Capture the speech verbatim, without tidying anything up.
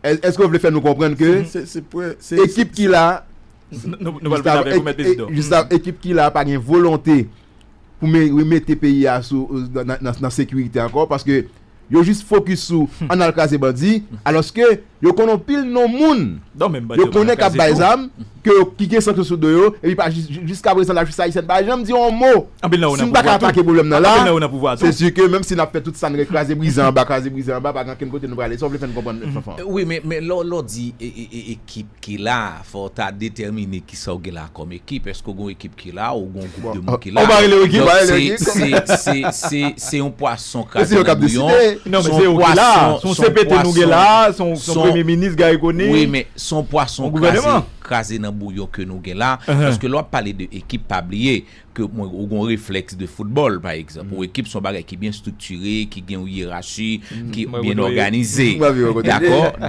Èske w vle fè nou konprann ke ekip ki la, ekip ki la pa gen volonte pou remete peyi a nan sekirite ankò, paske yo jis fokis sou ann al kraze bandi, alòske yo konnen anpil non moun yo konnen k ap bay zam, ki gen sanksyon sou do yo, epi pa jiskaprezan lajistis ayisyèn pa janm di yon mo. Si n pa ka atake pwoblèm nan la, se si ke menm si n ap fè tout sa n rele kraze brize anba, kraze brize anba, pa gen okenn kote nou prale. Sa w vle fè n konprann, Fanfan? Wi, men lè w di ekip ki la, fò w ta detèmine kisa w gen la kòm ekip. Èske w gen yon ekip ki la, ou gen yon gwoup de moun ki la? Ou pa rele yo ekip? Donk, se, se, se, se, se yon pwason kraze nan bouyon. Non, men se yo ki la. Se yon C P T nou gen la, se yon premye minis, Garry Conille. Wi, men se yon pwason kraze, kraze nan bouyon ke nou gen la. Paske lè w ap pale de ekip, pa bliye ke mwen, ou gen yon reflèks de foutbòl, pa egzanp. Yon ekip se yon bagay ki byen estriktire, ki gen yon yerachi, ki byen òganize. Dakò?